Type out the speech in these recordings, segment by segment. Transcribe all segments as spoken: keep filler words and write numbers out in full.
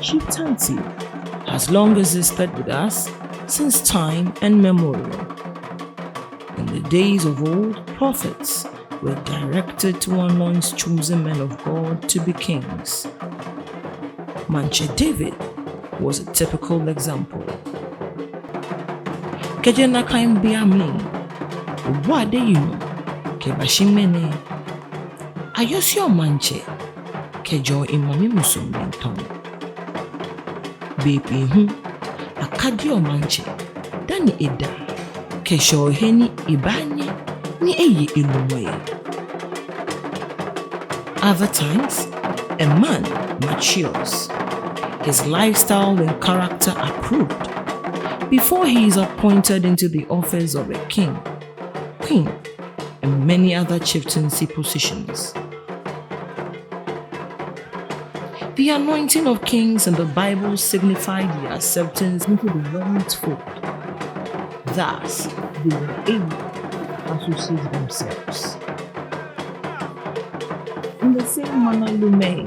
Chieftaincy has long existed with us since time immemorial. In the days of old, prophets were directed to anoint chosen men of God to be kings. Maŋtsɛ David was a typical example. Kɛjɛ nakai be lɛ mli, obua adeyinɔ kɛbashi ŋmɛnɛ, ayɔseɔ maŋtsɛ kɛjɛɔ emami musuŋ mli tɔŋŋ. Bei pii hu, akadiɔ maŋtsɛ dani eda kɛshɛɔ he ni ebaanyɛ ni eye elumɛi. Other times, a man matures, his lifestyle and character are proved before he is appointed into the office of a king, queen, and many other chieftaincy positions. The anointing of kings in the Bible signified their acceptance into the Lord's fold. Thus, they were able to associate themselves. In the same manner, lumɛi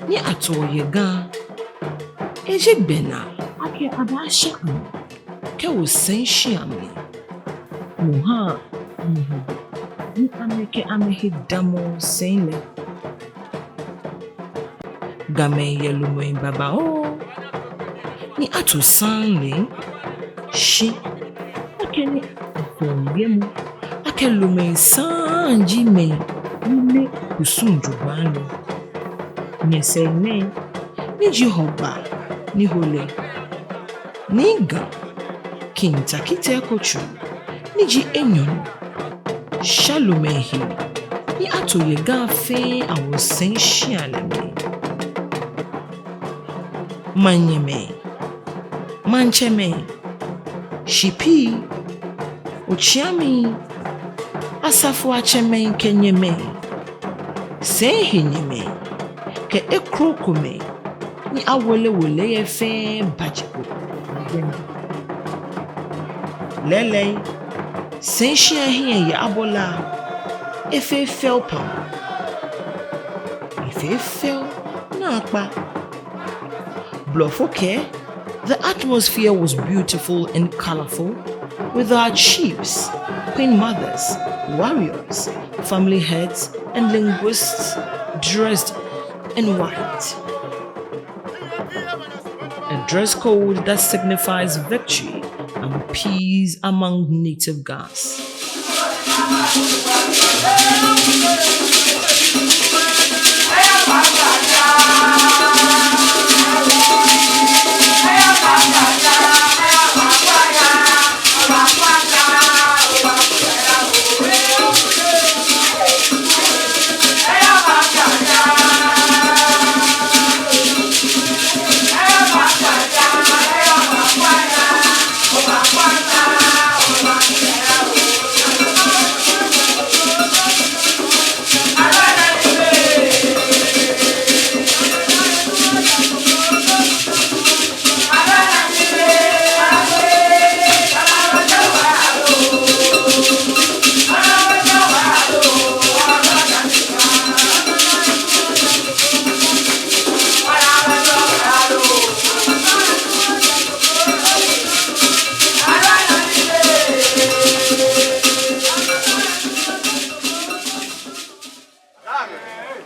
ni atoɔ yɛ Ga, eji gbɛnaa akɛ abaashɛ amɛ kɛwo sɛi shia mli. No haa amɛhe, ni amɛkɛ amɛhe damɔɔ sɛi lɛ. Gamɛi yɛ lumɛi babaoo, ni ato saŋŋ lɛ, shi akɛni afɔɔ wiemɔ akɛ lumɛi saŋŋ ji mɛi ni le kusum jogbaŋŋ lɛ, nyɛsɛɛ nɛɛ, ni ji Hɔgbaa Niiho lɛ, Nii Ga King Tackie Teiko Tsuru, ni ji enyɔ nɔ, sha lumɛi he ni ato yɛ Ga fɛɛ awo sɛi shia lɛ mli. Maŋnyɛmɛi, maŋtsɛmɛi, shipii, otsiamii, asafoiatsɛmɛi kɛ nyɛmɛi, sɛi he nyɛmɛi, kɛ ekrokomɛi ni awolewole yɛ fɛɛ baje kpo. Lɛɛlɛŋ, sɛi shia hiɛ yɛ abɔ La, efee fɛo pam, efee fɛo naakpa. Blɔfo kɛɛ, the atmosphere was beautiful and colorful, with our chiefs, queen mothers, warriors, family heads, and linguists dressed in white. A dress code that signifies victory and peace among native Gas.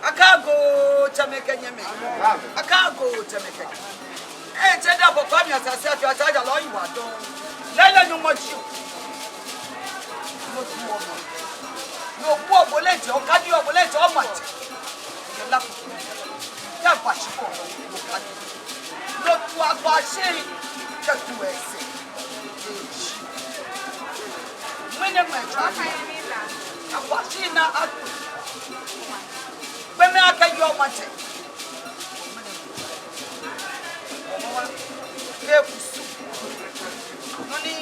Akɛ agoo tsɛmɛi kɛ nyɛmɛi. Akɛ agoo tsɛmɛi kɛ nyɛmɛi. Ee, tsɛ da bɔ kɔ mi asase afi asa ja lɔ yi wa dɔŋŋ. Lɛɛlɛŋ Nyɔŋmɔ ji o. Nyɔŋmɔ ji o. Nyɔŋmɔ bo lɛ jɛ, okadi o bo lɛ jɛ, oma jɛ. Yɛ La kuku. Yɛ agbashi ko, okadi. Lɔ tu agbashi, kɛ tu esɛɛ. Mɛni mɛ jɔ ni? Akwa shi na akpɛ. Kpɛmɛ akɛ yɔɔ maŋtsɛ. Kɛ kusum. Nɔ ni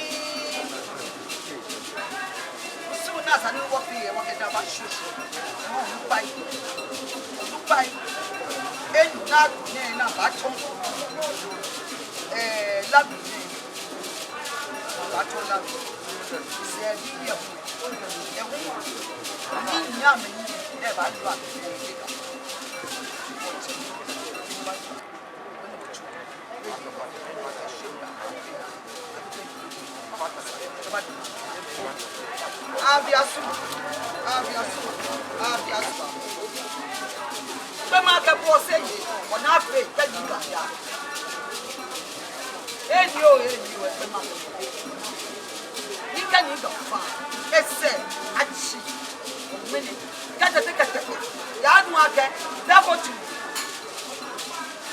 kusum ni esa ni wɔfee yɛ wɔkɛ daba shosho. Nɔ hu kpai. Nɔ hu kpai. Enu na ko nɛ na ba tsɔ. Ee, La bi nɛ. Abatsɔ La. Sɛbi yɛ hu. Yɛ hu. Ni nyɛmɛi ni lɛ baalɔ amɛ. Abiasuma, abiasuma, abiasuma. Kpɛmɔ akɛ bo sɛɛ yɛ, ona fɛɛ kɛ ni gaya. Eni oo, eni oo, kpɛmɔ akɛ. Ni kɛ ni gafa, esɛɛ, atsi, mɛni, kɛtɛtɛ, kɛtɛtɛ. Yaa nu akɛ, dako tu.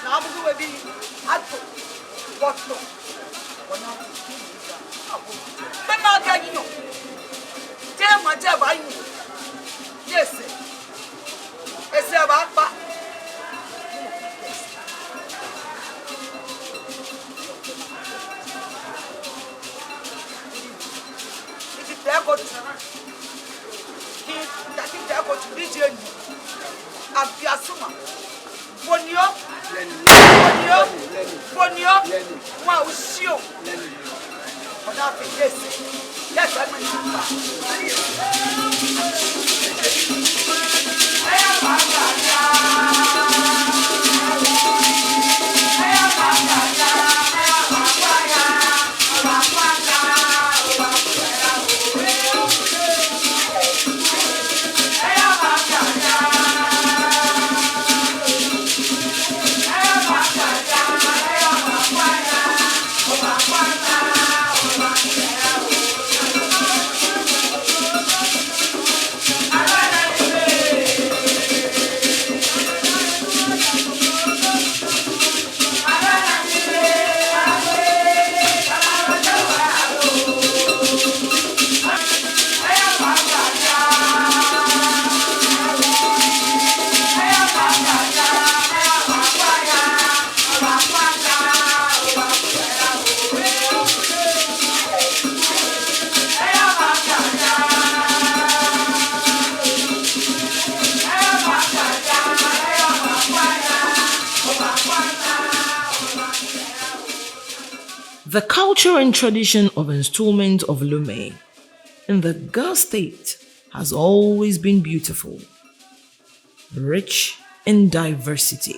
Ni abudu wɛ bi, ato, wɔto. Kpɛmɔ akɛ nyɔ. Jɛmɛ, jɛmɛ baanyɔ. Esɛɛ. Esɛɛ baakpa. Ni ji tɛ ko tu. Ki, ki tɛ ko tu. Ni ji eni. Abiasuma. Bonyo. Bonyo. Bonyo. Wa usio. Ona fɛɛ esɛɛ. Esɛɛ mɛni. The culture and tradition of installment of Lumei in the Ga State has always been beautiful, rich in diversity.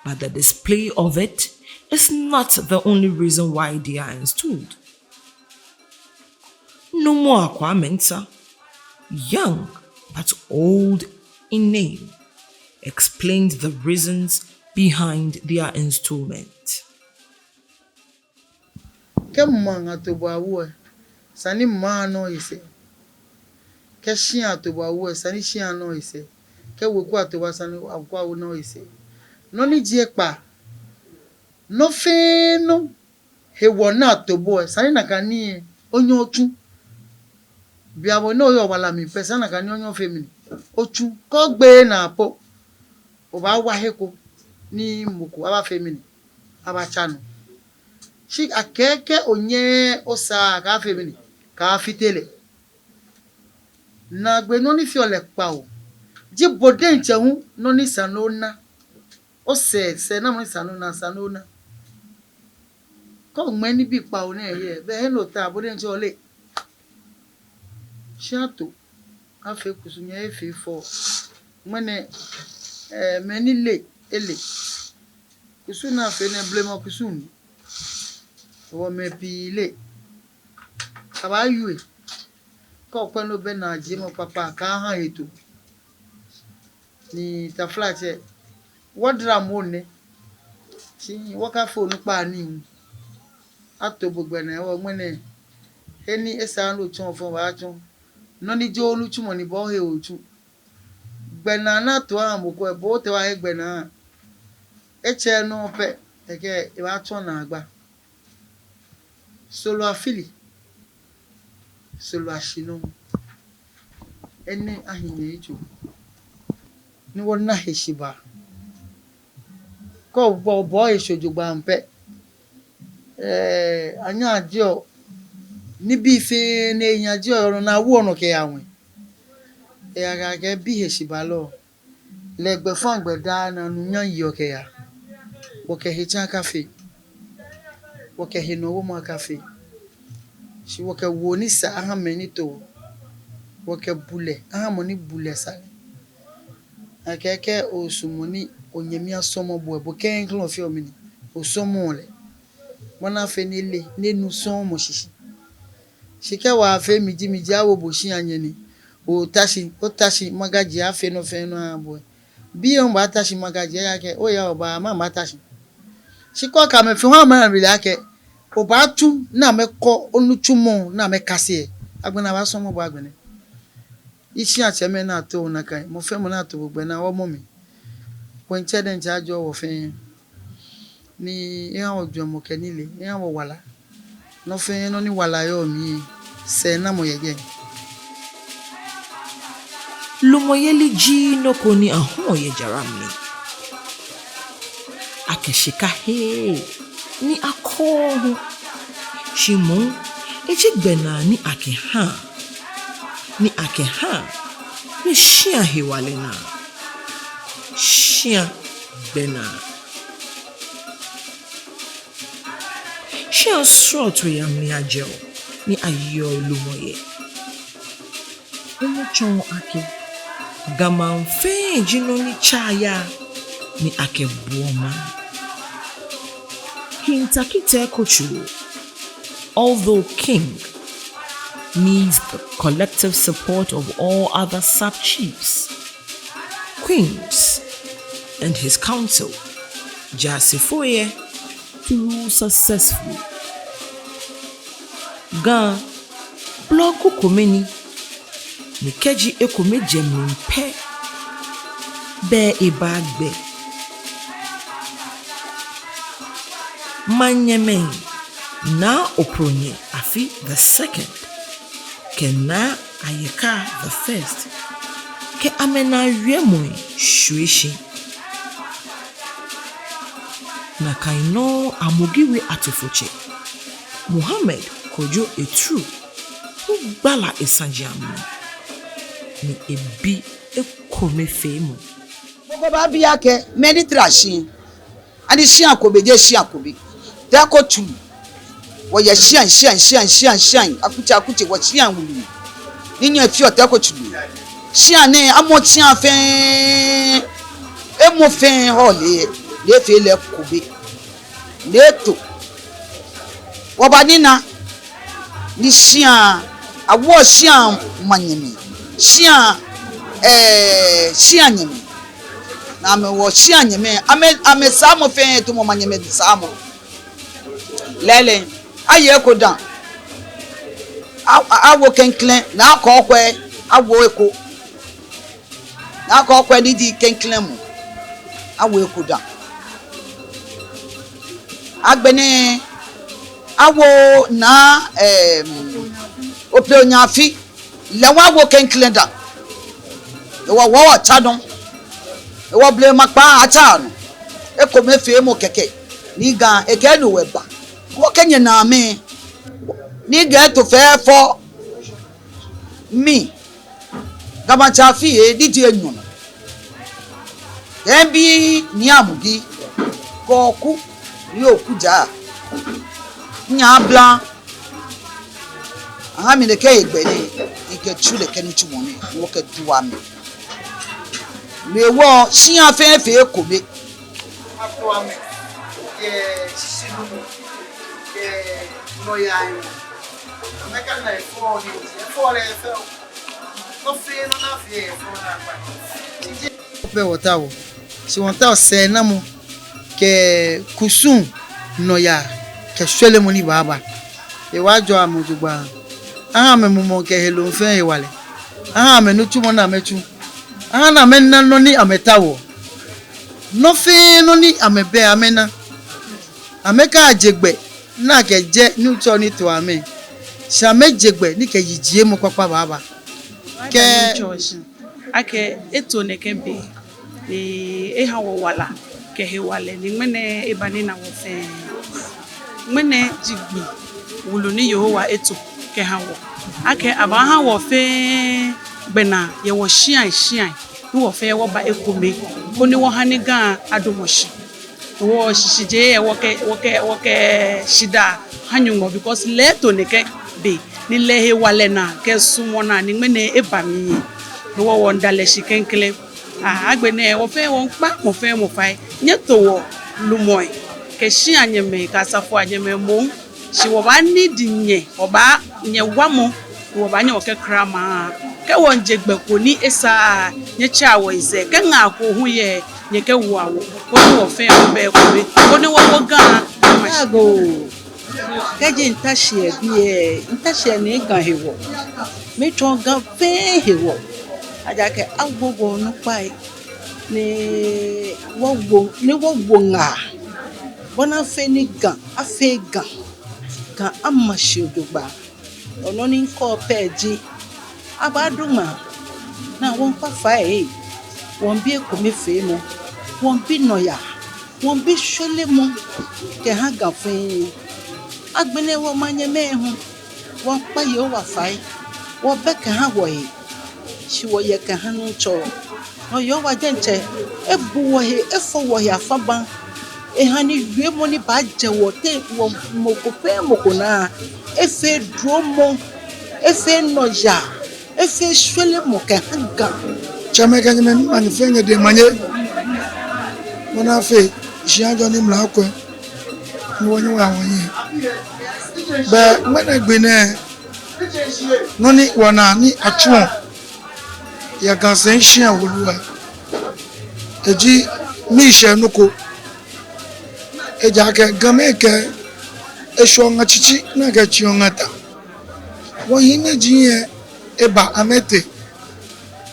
But the display of it is not the only reason why they are installed. Numo Akwaa Mensah, young but old in name, explained the reasons behind their installment. Kɛ maŋ ato bo awu lɛ, esa ni maŋ lɛ nɔ he sɛɛ. Kɛ shia ato bo awu lɛ, esa ni shia lɛ nɔ he sɛɛ. Kɛ weku ato bo awu lɛ, esa ni weku awu lɛ nɔ he sɛɛ. Nɔ ni ji ekpaa, nɔ fɛɛ nɔ hewɔ ni ato bo lɛ, esa ni nakai nii lɛ onyɛ otsu. Bianɛ ni oyɔɔ wala mli pɛ, esa ni nakai nii onyɛ ofee mɛni, otsu. Kɛ ogbeee naa po, obaawa he ko ni mɔ ko abaafee mɛni, abaatsa nɔ. Shi akɛɛ kɛ onyɛɛɛ osaa, kaafee mɛni, kaafite lɛ. Naagbee nɔ ni feɔ lɛ kpawo ji bo diɛŋtsɛ hu nɔ ni esa ni ona. Osɛɛ, sɛɛnamɔ ni esa ni ona, esa ni ona. Kɛ oŋmɛɛ nibii kpawo nɛɛ yɛ, belɛ he ni ota, bo diɛŋtsɛ ole. Shi ato, afee kusum, nyɛfee fɔ. Ŋmɛnɛ, eh, mɛi ni le, ele. Kusum ni afee nɛɛ, blema kusum ni. Hewɔ mɛi pii le. Abaawie. Kɛ okwɛ ni obɛ naajiemɔ kpakpa, kaaha hetoo. Ni taflatsɛ, wɔdara mɔ nɛ. Shi wɔkafee onukpai anii hu. Ato bo gbɛnaa hewɔ ŋmɛnɛ. He ni esa ni otsɔ fɛɛ obaatsɔ. Nɔ ni ji onitsumɔ ni bo ohe otsu. Gbɛnaa ni ato aha mɔ ko lɛ, bo otee ohe gbɛnaa. Etsɛɛɛ nɔ pɛ, ekɛ ebaatsɔ naagba. Soro afili, soro ashi nɔ. Enɛ ahi nyɛ yitso. Ni wɔna heshibaa. Kɛ obɔ, obɔ he sho jogbaŋŋ pɛ, eh, anyɛ ajieɔ nibii fɛɛ ni enyɛ ajieɔ yɛ nɔ ni awoɔ nɔ kɛyaa ŋwɛi. Eya akɛ bi heshibaa lɛ. Lɛ gbɛfaŋ gbɛ daa ni anunyam yeɔ kɛyaa. Wɔkɛ hetsa akafee. Wɔkɛ henɔwomɔ akafee. Shi wɔkɛ woo ni sa aha mɛi ni to wɔ. Wɔkɛ bulɛ aha mɔ ni bulɛ sa lɛ. Akɛɛ kɛ osumɔ ni onyɛmi asɔmɔ bo lɛ, bo klɛŋklɛŋ ofeɔ mɛni, osɔmɔɔ lɛ. Bɔ ni afee ni ele, ni enu sɔɔmɔ shishi. Shi kɛ wɔfee miji miji awo bo shia nyɛ ni, otashi, otashi, magaji afee nɔ fɛɛ nɔ aha bo. Biɛ obaatashi magaji, ejaakɛ oya oba, mama tashi. Shi kɛ okɛ amɛ fee, oha amɛ amɛle akɛ obaatsu ni amɛkɔ onitsumɔ ni amɛkase lɛ, agbɛnɛ abaasɔmɔ bo agbɛnɛ. Ishiatsɛmɛi ni ato nakai, mɔ fɛɛ mɔ ni ato bo gbɛ naa, wɔmɔ mli. Wɔŋtsɛ diɛŋtsɛ ajɔɔ wɔ fɛɛ, ni eha wɔ jwɛŋmɔ kɛ nilee, eha wɔ wala. Nɔ fɛɛ nɔ ni wala yɔɔ mli lɛ, sɛɛnamɔ yɛ jɛi. Lumɔyeli ji nɔ ko ni ahɔɔ yɛ jara mli. Akɛ shika heee ni akɔɔɔ hu. Shi moŋ eji gbɛnaa ni akɛhaa, ni akɛhaa yɛ shia hewalɛ naa. Shia gbɛnaa. Shia srɔtoi amli ajɛɔ ni ayeɔ lumɔ yɛ. Enɛ tsɔɔ akɛ Ga maŋ fɛɛ ji nɔ ni tsaa yaa ni akɛbuɔ maŋ. King Tackie Teiko Tsuru, although king, needs the collective support of all other sub-chiefs, queens, and his council, Jaasefoi lɛ, to rule successfully. Ga blɔku kome ni, ni kɛji ekome jɛ mli pɛ, bɛ ebaagbɛ. Manyɛmɛi, Naa Opronyɛ Afi the second, kɛ Naa Ayeka the first, kɛ amɛnaa wiemɔi shwie shi. Nakai nɔŋŋ Amogi We Atofotsɛ, Mohammed Kojo Etru, hu gbala esaji amli, ni ebi ekomefeemɔ. Mɔ ko baabi akɛ, mɛni tara shi? Ani shia ko bɛ, jeee shia ko bɛ. Teiko Tsuru. Wɔyɛ shia, shia, shia, shia, shia. Akutsei, akutsei, wɔshia wulu. Ni nyɛ fioo Teiko Tsuru. Shia nɛɛ, amɔ shia fɛɛ. Emɔ fɛɛ hɔ lɛ, lɛ fɛɛ lɛ ko bɛ. Lɛ eto. Wɔbanina. Ni shia, awoɔ shia manyɛmɛi, shia, eh, shia nyɛmɛi. Ni amɛwoɔ shia nyɛmɛi, amɛ, amɛsaa mɔ fɛɛ, tamɔ manyɛmɛi saamɔ. Lɛɛlɛŋ, aye eko dã. A, a, awo klɛŋklɛŋ, Naa Kɔɔkwɛ, awo eko. Naa Kɔɔkwɛ ni ji klɛŋklɛŋ mɔ, awo eko dã. Agbɛnɛ awo Naa, em, Opronyɛ Afi, lɛ hu awo klɛŋklɛŋ dã. Ewɔ wɔ tsa nɔ. Ewɔ blema kpaa atsa nɔ. Ekomefeemɔ kɛkɛ ni Ga ekɛ no wɛ ba. Wɔkɛ nyɛnaa mɛi ni Ga eto fɛfɛo. Mi Ga Maŋtsɛ Afi lɛ, ni ji enyɔ nɔ. Kɛ mibi Nii Amogi, Kɔɔku, Nii Okuja, Nii Abla, aha mi nɛkɛ hegbɛ nɛɛ, mikɛtsu nɛkɛ nitsumɔ nɛɛ, wɔkɛto amɛ. Mɛi wɔ shia fɛɛ fɛɛ ekome. Ato amɛ yɛ shishinumɔ kɛ nɔyaa he. Amɛkana efɔŋ ni, efɔŋ lɛ efɛo. Pɛ wɔtaoɔ, shi wɔtaoɔ sɛɛnamɔ kɛ kusum nɔyaa kɛ shwelemɔ ni baaba. Ewa ajɔɔ amɛ jogbaŋŋ. Aha amɛ mumɔ kɛ heloo fɛɛ hewalɛ. Aha amɛ nitsumɔ ni amɛtsu. Aha ni amɛna nɔ ni amɛtaoɔ. Nɔ fɛɛ nɔ ni amɛbɛ amɛna. Amɛkaje gbɛ ni akɛjɛ Nuŋtsɔ ni to amɛ. Shi amɛje gbɛ ni kɛ yijiemɔ kpakpa baaba. Kɛ Nuŋtsɔ shi akɛ eto nɛkɛ be, ni eha wɔ wala kɛ hewalɛ, ni ŋmɛnɛ ebanina wɔ fɛɛ. Ŋmɛnɛ ji gbi wulu ni Yehowa eto kɛha wɔ, akɛ abaaha wɔ fɛɛ gbɛnaa yɛ wɔ shiai shiai, ni wɔ fɛɛ wɔba ekome, koni wɔha ni Ga adamɔ shi. Wɔ shishijee lɛ, wɔkɛ, wɔkɛ, wɔkɛ shidaa ha Nyɔŋmɔ, because lɛ eto nɛkɛ be, ni lɛ hewalɛ naa kɛ suɔmɔ naa ni ŋmɛnɛ eba mli. Wɔ, wɔmiida lɛ shi klɛŋklɛŋ. Aa, agbɛnɛ wɔ fɛɛ wɔmiikpa mɔ fɛɛ mɔ fai. Nyɛto wɔ lumɛi kɛ shiai anyɛmɛi kɛ asafoianyɛmɛi moŋ. Shi wɔbaa need nyɛ, wɔbaa Nyɛwamɔ, wɔbaanyɛ wɔkɛkra maŋ. Kɛ wɔmiije gbɛ ko ni esaaa, nyɛtsɛa wɔ esɛɛ. Kɛ ŋaa ko hu yɛ, nyɛkɛwoa wɔ, koni wɔ fɛɛ wɔbɛ ekome, koni wɔwo Ga ama shi. Agoo. Kɛji mita shi yɛ biɛ, mita shi yɛ Nii Ga hewɔ. Mitsɔɔ Ga fɛɛ hewɔ. Ejaakɛ awo wɔ onukpai ni wɔwo, ni wɔwo ŋaa, bɔ ni afee ni Ga afee Ga, Ga ama shi jogbaŋŋ. Nɔ ni mikɛɔ pɛ ji, abaadu ŋmaa, ni wɔmiikpa fai, wɔmiibi ekomefeemɔ, wɔmiibi nɔyaa, wɔmiibi shwelemɔ kɛha Ga fɛɛ. Agbɛnɛ wɔmanyɛmɛi hu, wɔmiikpa Yehowa fai, wɔbɛ kɛha wɔhe, shi wɔyɛ kɛha Nuŋtsɔ. Nɔ Yehowa diɛŋtsɛ, ebu wɔhe, efɔ wɔhe afabaŋ. Ehani wiemɔ ni baajɛ wɔteŋ, wɔ mɔ ko fɛɛ mɔ ko naa, efee duromɔ, efee nɔyaa, efee shwelemɔ kɛha Ga. Tsɛmɛi kɛ nyɛmɛi, mimɛi fɛɛ nyɛdɛŋ manye. Bɔ ni afee, shia ajɔ ni mla akwɛ, ni wɔnyɛ wɔya wɔhiɛ. Bɛ ŋmɛnɛ gbi nɛɛ, nɔ ni wɔna ni atsuɔ yɛ Ga Sɛɛ shia wulu lɛ, eji miishɛɛ nɔ ko. Ejaakɛ Gamɛi kɛɛ, eshwɛɔ ŋa tsitsi ni akɛtsiɔ ŋa ta. Wɔhiimeji lɛ eba amɛteŋ.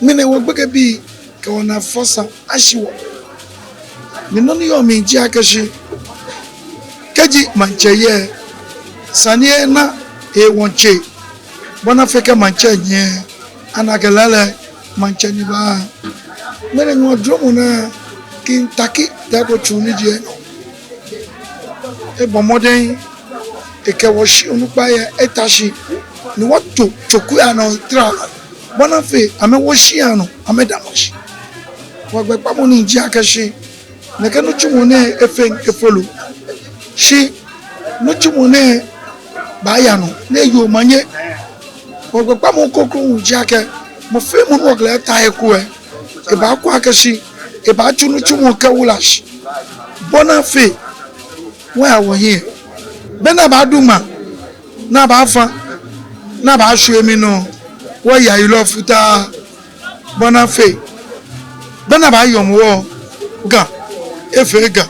Ŋmɛnɛ wɔ gbekɛbii kɛ wɔnaa fɔsa ashi wɔ. Ni nɔ ni yɔɔ mli ji akɛ shi, kɛji maŋtsɛ yɛ, esa ni ena ewɔŋtsɛ, bɔ ni afee kɛ maŋtsɛ nyiɛ, ana akɛ lɛɛlɛŋ maŋtsɛ ni baa. Ŋmɛnɛ Nyɔŋmɔ duromɔ naa, King Tackie Teiko Tsuru ni ji enɔ, ebɔ mɔdɛŋ, ekɛ wɔ shi onukpai lɛ eta shi, ni wɔto tsoku lɛ anɔ tara, bɔ ni afee amɛwo shia lɛ nɔ, amɛdamɔ shi. Wɔgbɛkpamɔ nii ji akɛ shi, nɛkɛ nitsumɔ nɛɛ efeŋ efolo. Shi nitsumɔ nɛɛ baaya nɔ, ni eya omanye. Wɔgbɛkpamɔ kroko hu ji akɛ, mɔ fɛɛ mɔ ni wɔkɛ lɛ ta he ko lɛ, ebaakwɛ akɛ shi, ebaatsu nitsumɔ kɛwula shi. Bɔ ni afee, wɔya wɔhiɛ. Be ni abaadu ŋmaa, ni abaafã, ni abaashwie minɔ, wɔya yilɔ futaa, bɔ ni afee, be ni abaayɔmɔ wɔ Ga, efee Ga,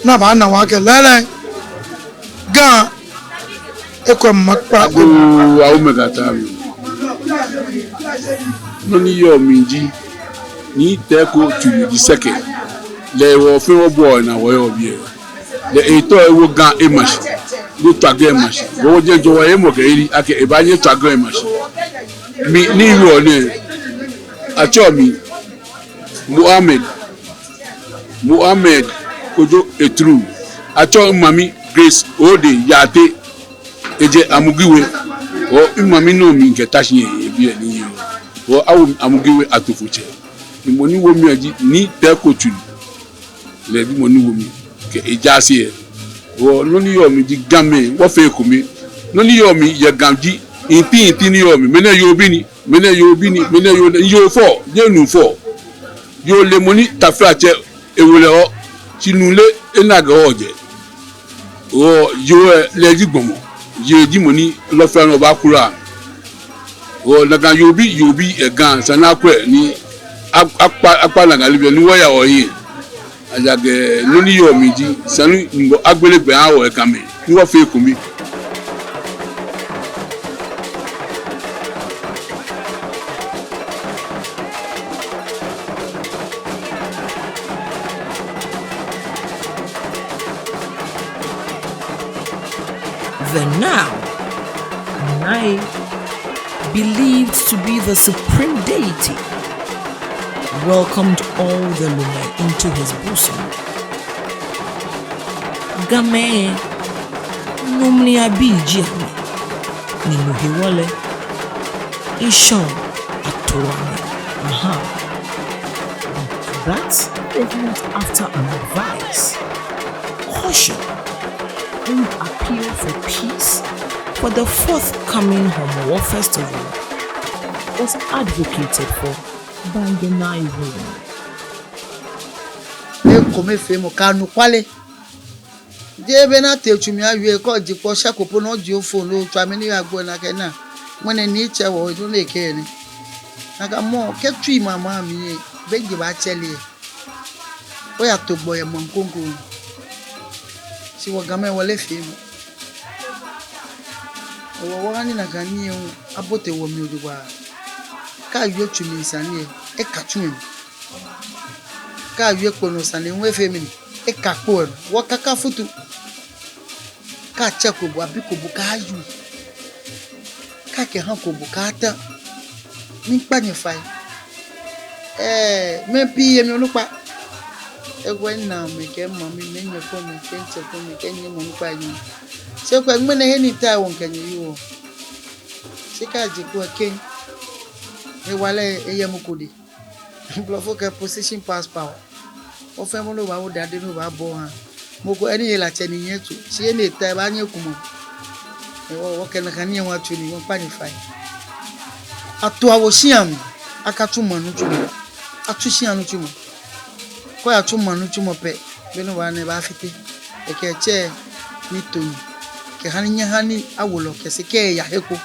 ni abaana wɔ akɛ lɛɛlɛŋ Ga, ekwɛ makpa. Agoo, awo mɛi kata mi. Nɔ ni yɔɔ mli ji, Nii Teiko Tsuru ji sɛkɛ. Lɛ wɔ fɛɛ wɔbɔɔ enaa wɔyɔɔ biɛ. Lɛ etɔ ewo Ga ema shi, ni tswa Ga ema shi. Wɔ diɛŋtsɛ wɔyɛ mɔ kɛ eri akɛ ebaanyɛ etswa Ga ema shi. Mi ni yɔɔ nɛɛ, atsɛɔ mi Mohammed, Mohammed Kojo Etru. Atsɛɔ mimami Grace Ode Yate. Ejɛ Amugiwe. Wɔ mimami nɔ mli kɛ ta shi yɛ biɛ ni yɔɔ. Wɔ awo Amugiwe Atofotsɛ. Ni mɔ ni wo mi lɛ ji Nii Teiko Tsuru. Lɛ ebi mɔ ni wo mi kɛ ejaase lɛ. Wɔ nɔ ni yɔɔ mli ji Gamɛi, wɔfee ekome. Nɔ ni yɔɔ mli yɛ Ga ji, inti inti ni yɔɔ mli. Mɛnɛ yoo bi ni, mɛnɛ yoo bi ni, mɛnɛ yoo, yoo fɔ, yɛ nuu fɔ. Yoo le mɔ ni taflatsɛ ewo lɛ ɔ, shi nuu le ena Ga ɔ jɛ. Wɔ yoo lɛ, lɛ ji gbɔmɔ. Yoo ji mɔ ni lɔfra nɔ ba kura. Wɔ nakai yoo bi, yoo bi yɛ Ga, esa ni akwɛ ni a-, akpa, akpa nakai leebi ni wɔya wɔhiɛ. Ejaakɛ nɔ ni yɔɔ mli ji, esa ni Nyɔŋmɔ agbele gbɛ aha wɔ yɛ Gamɛi, ni wɔfee ekome. The Nau, Nai, believed to be the supreme deity, welcomed all the Lumɛi into his bosom. Gamɛi, nu mli abii ji amɛ, ni no hewɔ lɛ, ŋshɔ ato amɛ aha. But that is not after an advice, caution, and appeal for peace for the forthcoming Hɔmɔwɔ festival was advocated for by the Nai women. Ekomefeemɔ kɛ anɔkwale. Jeee be ni atee tsu mli awie, kɛ oji kpo shɛ ko po ni oji ofo ni otswa mɛni yagbo nakai naa. Ŋmɛnɛ ni etsɛ wɔ, no nɛkɛ nɛ. Nakai mɔ, kɛ tsui mama mli lɛ, be ni eji baatsɛ lɛ, oyato gbɔ yɛ maŋ kroko. Shi wɔ Gamɛi wɔle feemɔ. Wɔ, wɔha ni nakai nii lɛ hu abote wɔmli jogbaŋŋ. Kɛ awie tsu mli sane lɛ, eka tsu lɛ mli. Kɛ awie kpo nɔ sane lɛ hu efee mɛni, eka kpo lɛ mli. Wɔkaka futu. Kɛ atsɛ ko bo, abi ko bo, kaayoo. Kɛ akɛha ko bo, kaata. Miikpa nyɛ fai. Ɛɛ, mɛi pii yɛ mli onukpa. Ekwɛ, minaamɛi kɛ mimamimɛi, nyɛ kome, kɛ mitsɛ kome, kɛ nyɛ mɔ onukpa nyɛ. Shi ekwɛ, ŋmɛnɛ he ni mita lɛ, wɔŋkɛ nyɛ yɔɔ. Shi kɛ aji kpo lɛ, kɛ hewalɛ lɛ yɛ mɔ ko dɛŋ. Blɔfo kɛɛ position pass power. Ofee mɔ ni obaawo dade ni obaabɔ oha. Mɔ ko, enɛ yɛ la tsɛ ni nyɛ tsu. Shi enɛ ta baanyɛ ekumɔ. Ɛɛ, wɔ, wɔkɛ nakai nii lɛ wɔtsu nii, wɔkpa nyɛ fai. Ato awo shia mli, akatsu maŋ nitsumɔ. Atsu shia nitsumɔ. Kɛ oyatsu maŋ nitsumɔ pɛ, be ni obaana lɛ ebaafite. Ekɛ tsɛ ni to nii. Kɛha ni nyɛha ni awo lɛ kɛse kɛ eya he ko.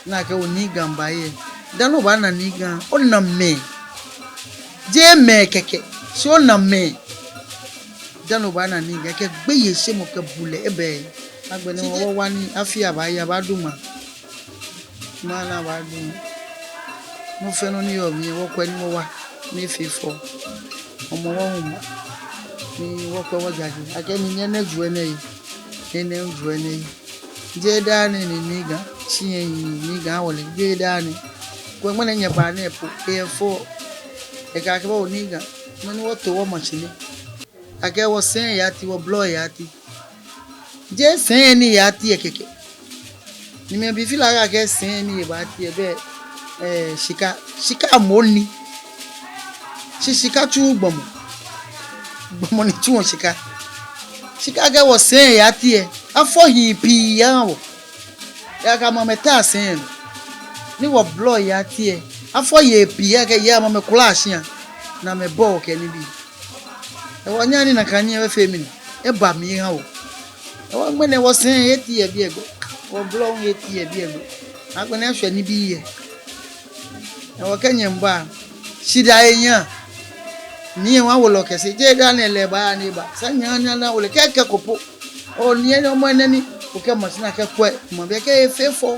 Nakai wɔ Nii Ga baaye. Dani obaana Nii Ga, ona mɛi. Jeee mɛi kɛkɛ, shi ona mɛi. Dani obaana Nii Ga, kɛ gbeyeishemɔ kɛ bulɛ ebɛ. Agbɛnɛ wɔ, wɔwa ni afi abaaya, abaadu ŋmaa. Ŋmaa ni abaadu. Nɔ fɛɛ nɔ ni yɔɔ mli lɛ, wɔkwɛ ni wɔwa, ni efee fɛo. Hɔmɔwɔ hu ma. Ni wɔkwɛ wɔjaje. Akɛ ni nyɛ nɛ ju enɛ yi. Nyɛ nɛ ju enɛ yi. Jeee daa nɛɛ ni Nii Ga, shi nyɛ yi Nii Ga wɔle. Jeee daa nɛɛ. Kwɛ ŋmɛnɛ nyɛba nɛɛ po, eyɛ fɛo. Ekɛɛ akɛ bo Nii Ga, mɛni wɔto wɔmaŋ shi nɛ. Akɛ wɔsɛi yati, wɔblɔ yati. Jeee sɛi ni yati lɛ kɛkɛ. Ni mɛi bi feel akɛ sɛi ni ebaati lɛ bɛ, ɛɛ, shika. Shika moŋ ni. Shi shika tsuuu gbɔmɔ. Gbɔmɔ ni tsuɔ shika. Shika kɛ wɔsɛi yati lɛ, afɔ hii pii aha wɔ. Ejaakɛ amɛmɛi taa sɛi nɔ. Ni wɔblɔ yati lɛ, afɔ yei pii akɛ yei amɛmɛi kula shia. Ni amɛbɔ wɔ kɛ nibii. Hewɔ nyɛhaa ni nakai nii lɛ efee mɛni, eba mli eha wɔ. Hewɔ ŋmɛnɛ wɔsɛi eti yɛ biɛ gbɛ. Wɔblɔ hu eti yɛ biɛ gbɛ. Agbɛnɛ eshwɛ nibii yɛ. Hewɔ kɛ nyɛmiiba, shidaa yɛ nyɛ. Nii lɛ hu awo lɛ kɛse, jeee daa nɛɛ lɛ ebaaya ni eba. Esa nyɛhaa ni ana awo lɛ kɛkɛ ko po. Oo, nii lɛ nɔ mɔ nɛɛ ni. Okɛ machine akɛkwɛ, mabi akɛ efee fɛo.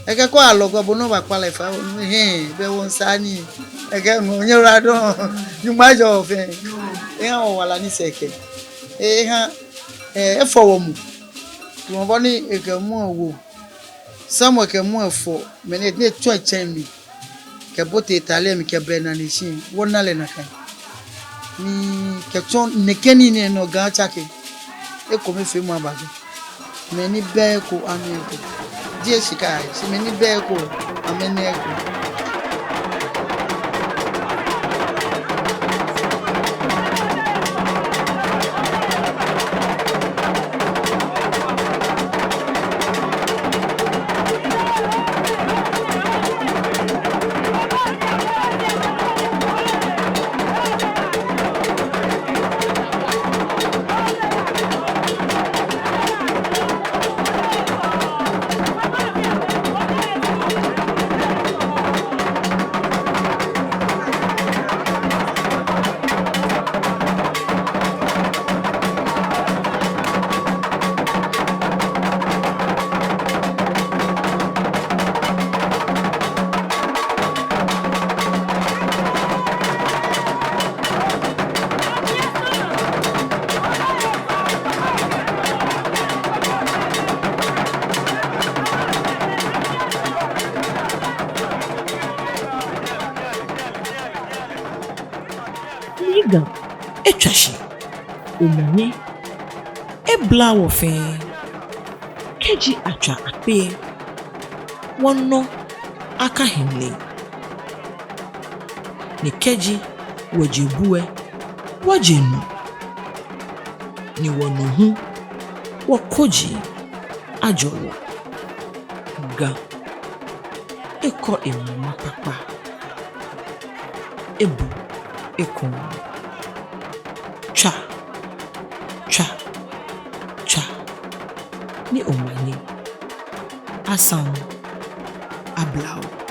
Ekɛɛ kɛ alɔ ko bo ni obaakpa lɛ fai, hɛɛ, bɛ wɔŋ sane. Ekɛɛ no, nyɛyiwaladɔŋŋ, Nyɔŋmɔ ajɔɔ fɛɛ. Eha wɔ wala ni sɛɛ kɛ. Eha, ɛɛ, efɔ wɔ mu. Tamɔ bɔ ni ekɛ mu ewo. Samuel kɛ mu efɔ, mɛni etsɔ etsɛŋ mli. Kɛbote etade mli kɛbɛ enane shi, wɔna lɛ nakai. Ni kɛtsɔ nɛkɛ nii nɛɛ nɔ Ga atsake. Ekomefeemɔ aba jɛi. Mɛi ni bɛ eko anu eko. Jeee shika, shi mɛi ni bɛ eko, amɛna eko. Nii Ga, etswa shi. Omanye ebla wɔ fɛɛ. Kɛji atswa akpe lɛ, wɔnɔ akahi mli. Ni kɛji wɔje bu lɛ, wɔje nu. Ni wɔnu hu, wɔkoji ajɔ wɔ. Ga, ekɔ emama kpakpa. Ebu ekɔŋ. Tswa, tswa, ni omanye. Asaŋ abla o.